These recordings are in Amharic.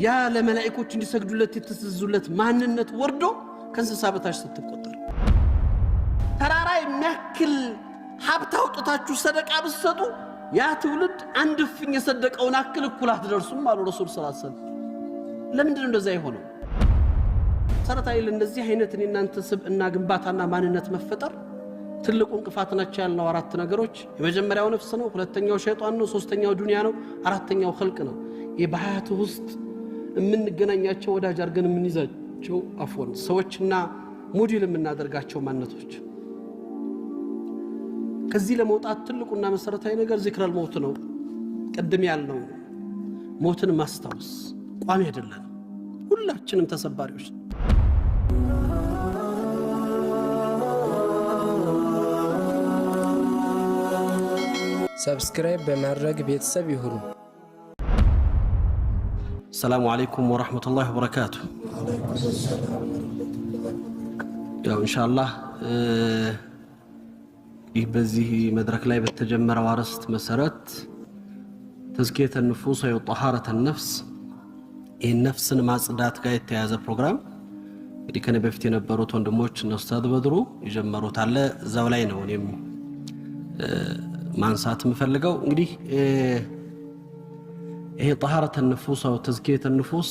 ያ ለመላእክቶች እንዲሰግዱለት የተዘዙለት ማንነት ወርዶ ከእንስሳ በታች ስትቆጠር፣ ተራራ የሚያክል ሀብት አውጥታችሁ ሰደቃ ብትሰጡ ያ ትውልድ አንድ እፍኝ የሰደቀውን አክል እኩል አትደርሱም አሉ ረሱል صلى الله عليه وسلم። ለምንድን ነው እንደዛ የሆነው? መሰረታዊ ለእንደዚህ አይነት እኔ እናንተ ስብዕና ግንባታና ማንነት መፈጠር ትልቁ እንቅፋት ናቸው ያልነው አራት ነገሮች፣ የመጀመሪያው ነፍስ ነው፣ ሁለተኛው ሸይጣን ነው፣ ሶስተኛው ዱንያ ነው፣ አራተኛው ኸልቅ ነው። ይህ በሀያት ውስጥ የምንገናኛቸው፣ ወዳጅ አድርገን የምንይዛቸው፣ አፎን ሰዎችና ሞዴል የምናደርጋቸው ማንነቶች። ከዚህ ለመውጣት ትልቁና መሰረታዊ ነገር ذكر الموت ነው። ቅድም ያልነው ሞትን ማስታወስ። ቋሚ አይደለንም፣ ሁላችንም ተሰባሪዎች። Subscribe በማድረግ ቤተሰብ ይሁኑ። السلام عليكم ورحمة الله وبركاته። ያው ኢንሻአላህ ይህ በዚህ መድረክ ላይ በተጀመረው አርዕስት መሰረት تزكية النفوس ወይ طهارة النفس፣ ይህን ነፍስን ማጽዳት ጋር የተያያዘ ፕሮግራም እንግዲህ ከኔ በፊት የነበሩት ወንድሞች እነ ኡስታዝ በድሩ የጀመሩት አለ። እዛው ላይ ነው እኔም ማንሳት የምፈልገው። እንግዲህ ይሄ طهارة النفوس أو تزكية النفوس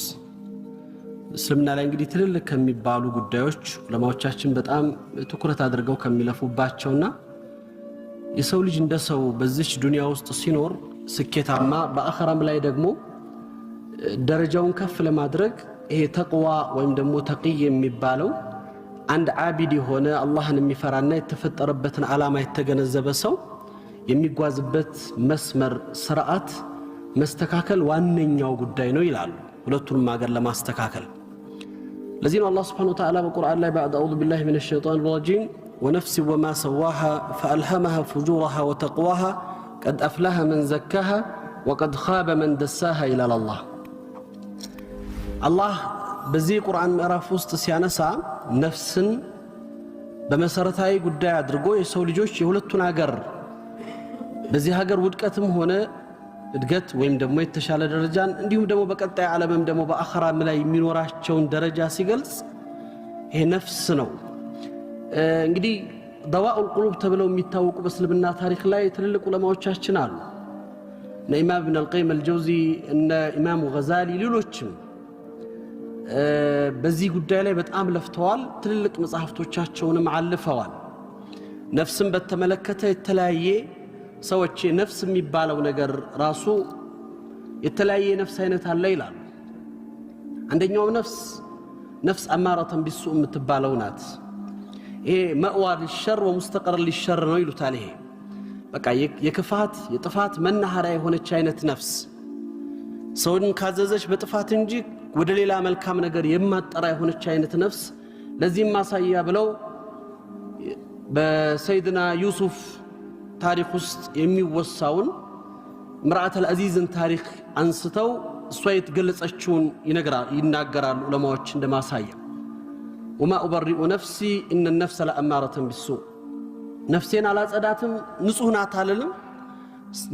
እስልምና ላይ እንግዲህ ትልልቅ ከሚባሉ ጉዳዮች፣ ዑለማዎቻችን በጣም ትኩረት አድርገው ከሚለፉባቸውና የሰው ልጅ እንደ ሰው በዚች ዱንያ ውስጥ ሲኖር ስኬታማ፣ በአኸራም ላይ ደግሞ ደረጃውን ከፍ ለማድረግ ይሄ ተቅዋ ወይም ደግሞ ተቂይ የሚባለው አንድ ዓቢድ የሆነ፣ አላህን የሚፈራና የተፈጠረበትን ዓላማ የተገነዘበ ሰው የሚጓዝበት መስመር ስርዓት መስተካከል ዋነኛው ጉዳይ ነው ይላሉ፣ ሁለቱንም ሀገር ለማስተካከል። ለዚህ ነው አላህ سبحانه وتعالى በቁርአን ላይ بعد أعوذ بالله من الشيطان الرجيم ونفس وما سواها فألهمها فجورها وتقواها قد أفلح من زكاها وقد خاب من دساها ይላል አላህ። አላህ በዚህ የቁርአን ምዕራፍ ውስጥ ሲያነሳ ነፍስን በመሰረታዊ ጉዳይ አድርጎ የሰው ልጆች የሁለቱን ሀገር፣ በዚህ ሀገር ውድቀትም ሆነ እድገት ወይም ደግሞ የተሻለ ደረጃን፣ እንዲሁም ደግሞ በቀጣይ ዓለምም ደግሞ በአኸራም ላይ የሚኖራቸውን ደረጃ ሲገልጽ ይሄ ነፍስ ነው። እንግዲህ دواء القلوب ተብለው የሚታወቁ በእስልምና ታሪክ ላይ ትልልቅ ዑለማዎቻችን አሉ። እነ ኢማም ኢብን አልቀይም አልጀውዚ፣ እነ ኢማሙ ገዛሊ፣ ሌሎችም በዚህ ጉዳይ ላይ በጣም ለፍተዋል። ትልልቅ መጽሐፍቶቻቸውንም አልፈዋል። ነፍስን በተመለከተ የተለያየ ሰዎች ነፍስ የሚባለው ነገር ራሱ የተለያየ ነፍስ አይነት አለ ይላሉ። አንደኛው ነፍስ نفس أمارة بالسوء የምትባለው ናት። ይሄ مأوى للشر ومستقر للشر ነው ይሉታል። ይሄ በቃ የክፋት የጥፋት መናኸሪያ የሆነች አይነት ነፍስ፣ ሰውን ካዘዘች በጥፋት እንጂ ወደ ሌላ መልካም ነገር የማትጠራ የሆነች አይነት ነፍስ። ለዚህም ማሳያ ብለው በሰይድና ዩሱፍ ታሪክ ውስጥ የሚወሳውን امرأة العزيز ን ታሪክ አንስተው እሷ የተገለጸችውን ይናገራሉ ዑለማዎች እንደ ማሳያ። وما أبرئ نفسي إن النفس لأمارة بالسوء፣ ነፍሴን አላጸዳትም፣ ንጹህ ናት አልልም፣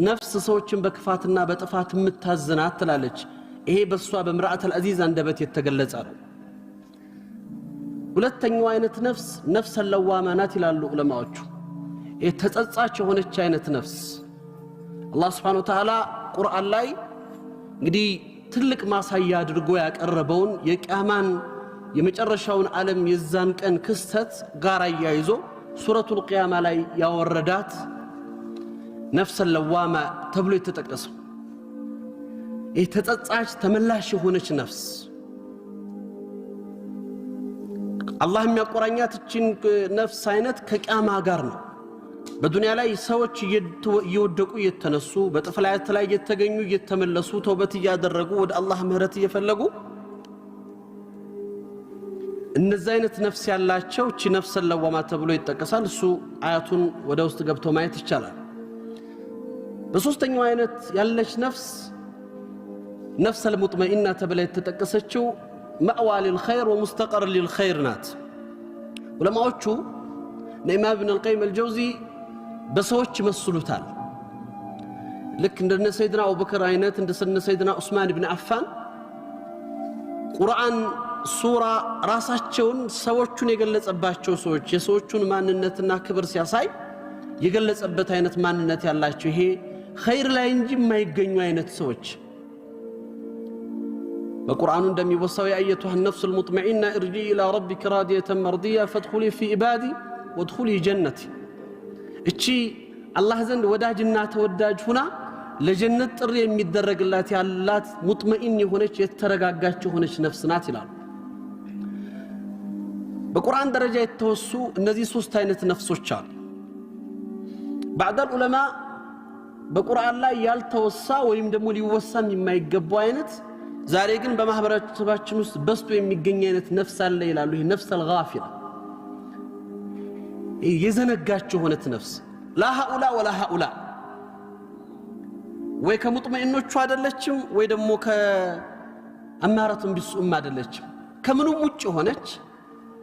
ነፍስ ሰዎችን በክፋትና በጥፋት የምታዝናት ትላለች። ይሄ በእሷ በ امرأة العزيز አንደበት የተገለጸ ነው። ሁለተኛው አይነት ነፍስ نفس لوامة ናት ይላሉ ዑለማዎቹ። የተጸጻች የሆነች አይነት ነፍስ። አላህ سبحانه وتعالى ቁርአን ላይ እንግዲህ ትልቅ ማሳያ አድርጎ ያቀረበውን የቅያማን የመጨረሻውን ዓለም የዛን ቀን ክስተት ጋር አያይዞ ሱረቱል ቅያማ ላይ ያወረዳት نفس لوامة ተብሎ የተጠቀሰው ይህ ተጸጻች ተመላሽ የሆነች ነፍስ፣ አላህ የሚያቆራኛት እችን ነፍስ አይነት ከቅያማ ጋር ነው። በዱንያ ላይ ሰዎች እየወደቁ እየተነሱ፣ በጥፋት ላይ እየተገኙ እየተመለሱ፣ ተውበት እያደረጉ፣ ወደ አላህ ምህረት እየፈለጉ፣ እነዚህ አይነት ነፍስ ያላቸው እቺ نفس لوامة ተብሎ ይጠቀሳል። እሱ አያቱን ወደ ውስጥ ገብቶ ማየት ይቻላል። በሶስተኛው አይነት ያለች ነፍስ نفس المطمئنة ተብላ የተጠቀሰችው مأوى للخير ومستقر للخير ናት። ዑለማዎቹ ኢማም ኢብን አልቀይም አልጀውዚ በሰዎች ይመስሉታል። ልክ እንደነ ሰይድና አቡበክር አይነት፣ እንደነ ሰይድና ዑስማን ብን አፋን። ቁርአን ሱራ ራሳቸውን ሰዎቹን የገለጸባቸው ሰዎች የሰዎቹን ማንነትና ክብር ሲያሳይ የገለጸበት አይነት ማንነት ያላቸው፣ ይሄ ኸይር ላይ እንጂ የማይገኙ አይነት ሰዎች፣ በቁርአኑ እንደሚወሳው يا أيتها النفس المطمئنة ارجعي إلى ربك راضية مرضية فادخلي في عبادي وادخلي جنتي። እቺ አላህ ዘንድ ወዳጅና ተወዳጅ ሁና ለጀነት ጥሪ የሚደረግላት ያላት مطمئن የሆነች፣ የተረጋጋች የሆነች ነፍስ ናት ይላሉ። በቁርአን ደረጃ የተወሱ እነዚህ ሶስት አይነት ነፍሶች አሉ። بعض العلماء በቁርአን ላይ ያልተወሳ ወይም ደግሞ ሊወሳም የማይገባው አይነት፣ ዛሬ ግን በማህበረሰባችን ውስጥ በዝቶ የሚገኝ አይነት ነፍስ አለ ይላሉ። ይህ نفس الغافلة፣ የዘነጋች የሆነት ነፍስ፣ لا هؤلاء ولا هؤلاء፣ ወይ ከሙጥመኢኖቹ አይደለችም፣ ወይ ደግሞ ከ أمارة بالسوء ም አይደለችም። ከምኑም ውጭ የሆነች፣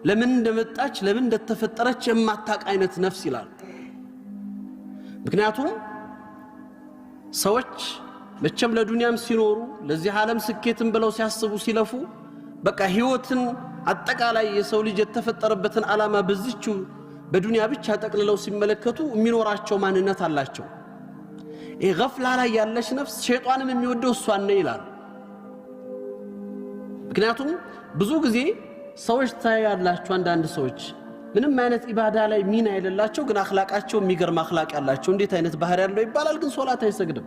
ለምን እንደመጣች ለምን እንደተፈጠረች የማታቅ አይነት ነፍስ ይላሉ። ምክንያቱም ሰዎች መቼም ለዱንያም ሲኖሩ፣ ለዚህ ዓለም ስኬትን ብለው ሲያስቡ ሲለፉ፣ በቃ ህይወትን አጠቃላይ የሰው ልጅ የተፈጠረበትን ዓላማ በዚችው በዱንያ ብቻ ጠቅልለው ሲመለከቱ የሚኖራቸው ማንነት አላቸው። ይህ ገፍላ ላይ ያለች ነፍስ ሸይጣንም የሚወደው እሷን ነው ይላሉ። ምክንያቱም ብዙ ጊዜ ሰዎች ታያላችሁ፣ አንዳንድ ሰዎች ምንም አይነት ኢባዳ ላይ ሚና የሌላቸው ግን አኽላቃቸው የሚገርም አኽላቅ ያላቸው፣ እንዴት አይነት ባህሪ ያለው ይባላል፣ ግን ሶላት አይሰግድም።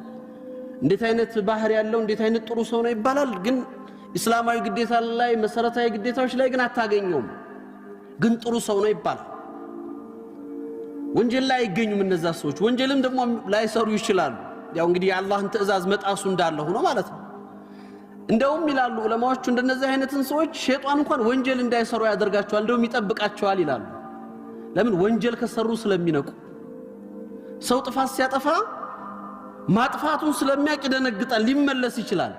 እንዴት አይነት ባህሪ ያለው፣ እንዴት አይነት ጥሩ ሰው ነው ይባላል፣ ግን እስላማዊ ግዴታ ላይ፣ መሰረታዊ ግዴታዎች ላይ ግን አታገኘውም። ግን ጥሩ ሰው ነው ይባላል። ወንጀል ላይ አይገኙም እነዛ ሰዎች፣ ወንጀልም ደግሞ ላይሰሩ ይችላሉ። ያው እንግዲህ የአላህን ትዕዛዝ መጣሱ እንዳለ ሆኖ ማለት ነው። እንደውም ይላሉ ዑለማዎቹ፣ እንደነዚህ አይነትን ሰዎች ሸይጣን እንኳን ወንጀል እንዳይሰሩ ያደርጋቸዋል፣ እንደውም ይጠብቃቸዋል ይላሉ። ለምን? ወንጀል ከሰሩ ስለሚነቁ። ሰው ጥፋት ሲያጠፋ ማጥፋቱን ስለሚያውቅ ይደነግጣል፣ ሊመለስ ይችላል።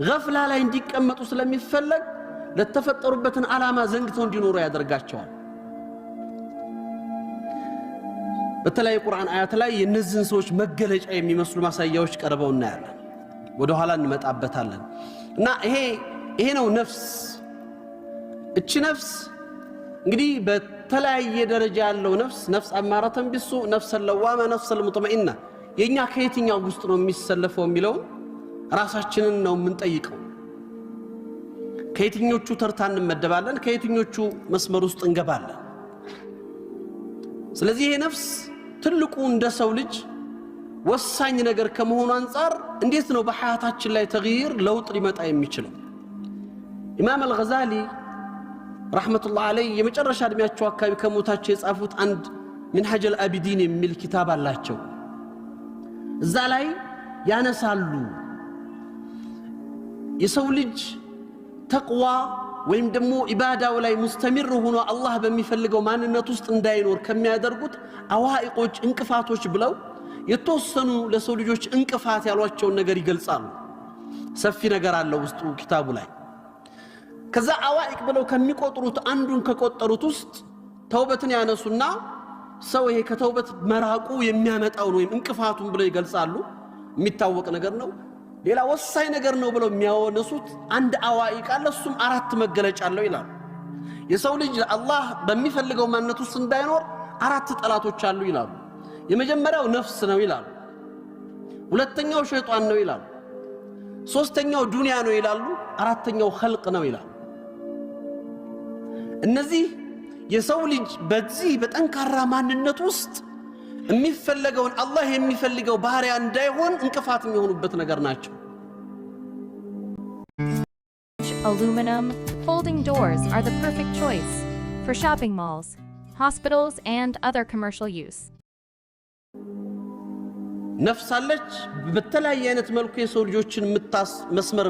ገፍላ ላይ እንዲቀመጡ ስለሚፈለግ ለተፈጠሩበትን ዓላማ ዘንግተው እንዲኖሩ ያደርጋቸዋል። በተለያዩ ቁርአን አያት ላይ የእነዚህን ሰዎች መገለጫ የሚመስሉ ማሳያዎች ቀርበው እናያለን። ወደ ኋላ እንመጣበታለን። እና ይሄ ነው ነፍስ። እቺ ነፍስ እንግዲህ በተለያየ ደረጃ ያለው ነፍስ፣ نفس أمارة بالسوء፣ نفس لوامة፣ نفس المطمئنة፣ የእኛ ከየትኛው ውስጥ ነው የሚሰለፈው የሚለውን ራሳችንን ነው የምንጠይቀው። ከየትኞቹ ተርታ እንመደባለን? ከየትኞቹ መስመር ውስጥ እንገባለን? ስለዚህ ይሄ ነፍስ ትልቁ እንደ ሰው ልጅ ወሳኝ ነገር ከመሆኑ አንጻር እንዴት ነው በሐያታችን ላይ تغيير ለውጥ ሊመጣ የሚችለው? ኢማም አልገዛሊ رحمة الله عليه የመጨረሻ ዕድሜያቸው አካባቢ ከሞታቸው የጻፉት አንድ ሚንሐጀል አቢዲን የሚል ኪታብ አላቸው። እዛ ላይ ያነሳሉ፣ የሰው ልጅ ተቅዋ ወይም ደግሞ ኢባዳው ላይ مستمر ሆኖ አላህ በሚፈልገው ማንነት ውስጥ እንዳይኖር ከሚያደርጉት አዋኢቆች፣ እንቅፋቶች ብለው የተወሰኑ ለሰው ልጆች እንቅፋት ያሏቸውን ነገር ይገልጻሉ። ሰፊ ነገር አለው ውስጡ ኪታቡ ላይ። ከዛ عوائق ብለው ከሚቆጥሩት አንዱን ከቆጠሩት ውስጥ ተውበትን ያነሱና ሰው ይሄ ከተውበት መራቁ የሚያመጣውን ወይም እንቅፋቱን ብለው ይገልጻሉ። የሚታወቅ ነገር ነው። ሌላ ወሳኝ ነገር ነው ብለው የሚያነሱት አንድ عوائق አለ። እሱም አራት መገለጫ አለው ይላሉ። የሰው ልጅ አላህ በሚፈልገው ማንነት ውስጥ እንዳይኖር አራት ጠላቶች አሉ ይላሉ። የመጀመሪያው ነፍስ ነው ይላሉ። ሁለተኛው ሸይጣን ነው ይላሉ። ሶስተኛው ዱንያ ነው ይላሉ። አራተኛው ኸልቅ ነው ይላሉ። እነዚህ የሰው ልጅ በዚህ በጠንካራ ማንነት ውስጥ የሚፈለገውን፣ አላህ የሚፈልገው ባህሪያ እንዳይሆን እንቅፋት የሚሆኑበት ነገር ናቸው። Aluminum folding doors are the perfect choice for shopping malls, hospitals, and other commercial use. ነፍስ አለች፣ በተለያየ አይነት መልኩ የሰው ልጆችን መስመር